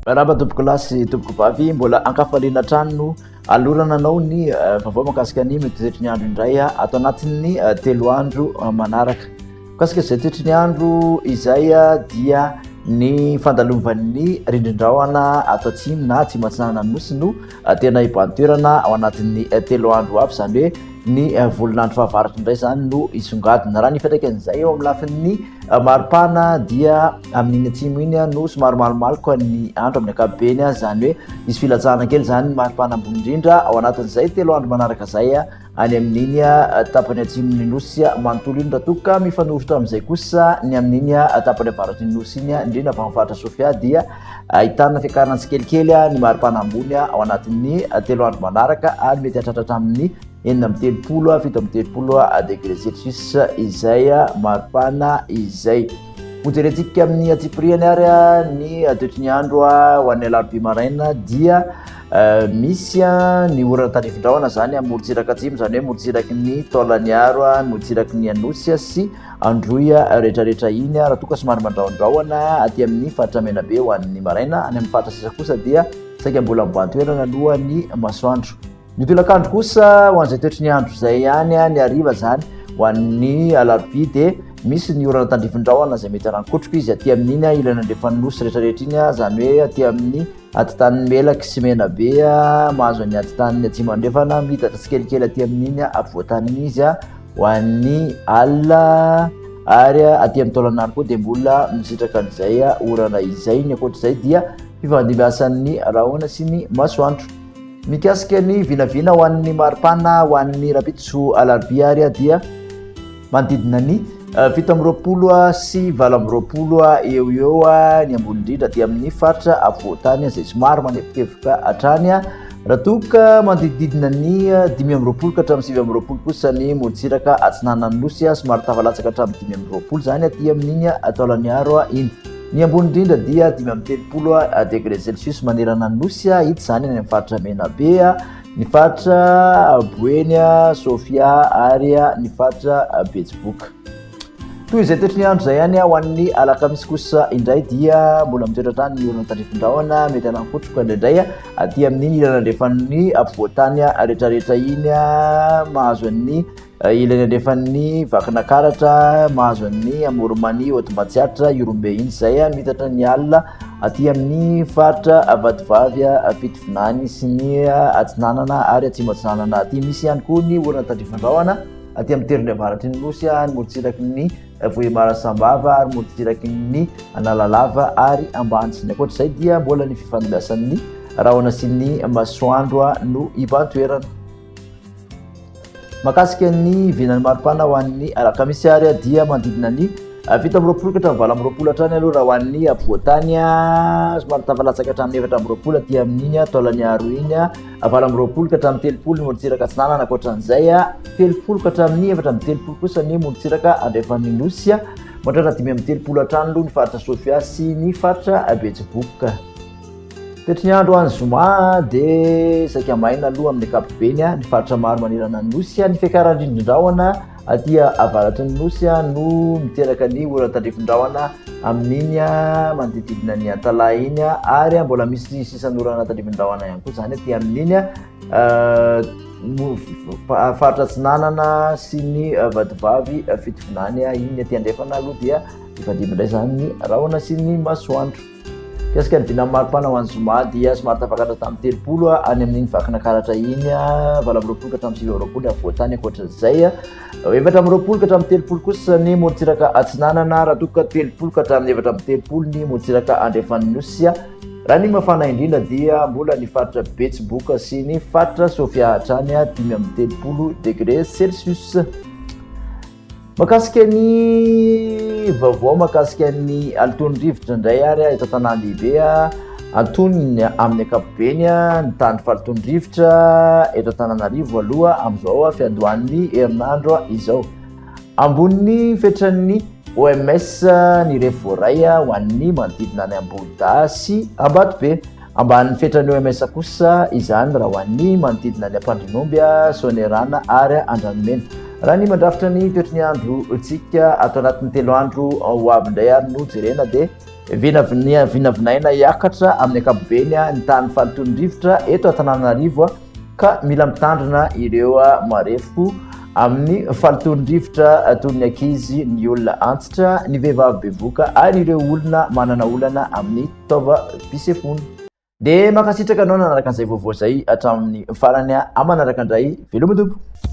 Miarahaba tompoko lahy sy tompoko vavy, mbola ankafaliana hatrany no alorana anao ny eh, vaovao mahakasika ny mety toetry ny andro indray eh, ato anatin'ny eh, telo andro manaraka. Mikasika izay toetry ny andro izay dia ny fandalovan'ny rindrin-drahona ato atsimo na atsimo atsinanana nosy no tena hibahan-toerana ao anatin'ny telo andro avy, izany hoe ny volon'andro fahavaratra indray izany no hisongadina. Raha ny fiantraikan'izay eo amin'ny lafin'ny Maripana dia amin'iny atsimo iny no somary malomaloka ny andro amin'ny ankapobeny, izany hoe hisy filatsahana kely izany ny maripana ambony indrindra ao anatin'izay telo andro manaraka izay any amin'iny tapany atsimon'ny nosy manontolo iny, raha toa ka mifanoritra amin'izay kosa ny amin'iny tapany avaratry ny nosy iny, indrindra fa amin'ny faritra Sofia dia ahitana fiakarana tsikelikely ny maripana ambony ao anatin'ny telo andro manaraka ary mety hahatratra hatramin'ny 36, 37 degré celsius izay maripana izay. Hojerentsika amin'ny antsipiriany ary ny toetry ny andro ho an'ny alarobia maraina dia eh, misy ny orana tandrifin-drahona izany amorontsiraka atsimo, izany hoe morontsiraky ny Taolagnaro, ny morontsiraky ny Anosy sy Androy rehetrarehetra iny, raha toa ka somary mandrahondrahona aty amin'ny faritra Menabe ho an'ny maraina. Any amin'ny faritra sisa kosa dia saika mbola mibahan-toerana aloha ny masoandro. Ny tolakandro kosa ho an'izay toetry ny andro izay ihany, ny hariva izany ho an'ny alarobia dia misy ny orana tandrifin-drahona izay mety harankotroka izy aty amin'iny ilany andrefan'ny nosy rehetrarehetra iny, izany hoe aty amin'ny atitanin'ny Melaky sy Menabe, mahazo an'ny atitanin'ny Atsimo Andrefana, midatra tsikelikely aty amin'iny afovoantany iny izy ho an'ny alina ary aty amin'ny Taolagnaro koa dia mbola misitraka an'izay orana izay. Ny ankoatr'izay dia fifandimbiasan'ny rahona sy ny masoandro. Mikasika ny vinavina ho an'ny maripana ho an'ny rahampitso alarobia ary dia manodidina ny 27 sy 28 eo eo ny ambony indrindra aty amin'ny faritra afovoantany izay somary manevokevika hatrany, raha toa ka manodidididina ny 25 ka hatramin'ny 29 kosa ny morontsiraka atsinanan'ny nosy, somary tafalatsaka hatramin'ny 25 izany aty amin'iny Taolagnaro iny. Ny ambony indrindra dia 35 degré celsius manerana ny nosy, hita izany any amin'ny faritra Menabe, ny faritra Boeny, Sofia ary ny faritra Betsiboka. Toy izay toetry ny andro izay ihany ho an'ny alakamisy kosa indray dia mbola mitoetra hatrany ny orana tandrifin-drahona mety hanankotroka indraindray aty amin'iny ilany andrefan'ny afovoantany rehetrarehetra iny, mahazo an'ny Ilany andrefan'ny Vakinakaratra, mahazo an'ny Amoron'i Haute Matsiatra, Ihorombe iny izay mitatra ny alina aty amin'ny faritra Vatovavy, Fitovinany sy ny Atsinanana ary Atsimo Atsinanana aty. Misy ihany koa ny orana tandrifin-drahona aty amin'ny teriny avaratry ny Nosy, ny morontsiraky ny Vohemar Sambava ary morontsiraky ny Analalava ary Ambanja. Ny ankoatra izay dia mbola ny fifandimbiasan'ny rahona sy ny masoandro no iban-toerana. Mahakasika ny vinan'ny maripana ho an'ny alakamisy ary dia manodidina ny 27 ka hatramin'ny 28 hatrany aloha raha ho an'ny afovoantany, somary tafalatsaka hatramin'ny 24 aty amin'iny Taolagnaro iny, 28 ka hatramin'ny 30 ny morontsiraka atsinanana, ankoatran'izay 30 ka hatramin'ny 34 kosa ny morontsiraka andrefan'ny nosy, mahatratra 35 hatrany aloha ny faritra Sofia sy ny faritra Betsiboka. Toetry ny andro any zoma dia saika maina aloha amin'ny ankapobeny ny faritra maro manerana ny nosy. Ny fiakaran'ny rindrin-drahona aty avaratry ny nosy no miteraka ny orana tandrifin-drahona amin'iny manodidididina ny Antalaha iny ary mbola misy sisan'orana tandrifin-drahona ihany koa izany aty amin'iny faritra atsinanana sy ny Vatovavy Fitovinany iny. Aty andrefana aloha dia mifandimby indray izany ny rahona sy ny masoandro. Mikasika ny vinan'ny maripana ho an'ny zoma dia somary tafakatra tamin'ny 30 any amin'iny Vakinakaratra iny, 28 ka hatramin'ny 29 ny afovoan-tany. Ankoatra izay, 24 ka hatramin'ny 30 kosa ny morontsiraka atsinanana, raha toa ka 30 ka hatramin'ny 34 ny morontsiraka andrefan'ny nosy. Raha ny mafana indrindra dia mbola ny faritra Betsiboka sy ny faritra Sofia hatrany, 35 degré celsius. Mahakasika ny vaovao mahakasika ny halotoan'ny rivotra indray ary eto an-tanàn-dehibe, antonony amin'ny ankapobeny ny tahan'ny fahalotoan'ny rivotra eto Antananarivo aloha amin'izao fiandohan'ny herinandro izao. Ambonin'ny fetran'ny OMS ny refy voaray ho an'ny manodidina any Ambohidahy sy Ambatobe. Ambanin'ny fetran'ny OMS kosa izany raha ho an'ny manodidina ny Ampandrinomby, Soanierana ary Andranomena. Raha ny mandrafitra ny toetry ny androntsika ato anatin'ny telo andro ho avy indray ary no jerena dia. Vinavinaina hiakatra amin'ny ankapobeny ny tahan'ny fahalotoan'ny rivotra eto Antananarivo ka mila mitandrina ireo marefo amin'ny fahalotoan'ny rivotra toy ny ankizy, ny olona antitra, ny vehivavy bevoka ary ireo olona manana olana amin'ny taovam-pisefoana. Dia mankasitraka anao nanaraka an'izay vaovao izay hatramin'ny farany. Amin'ny manaraka indray, veloma tompoko.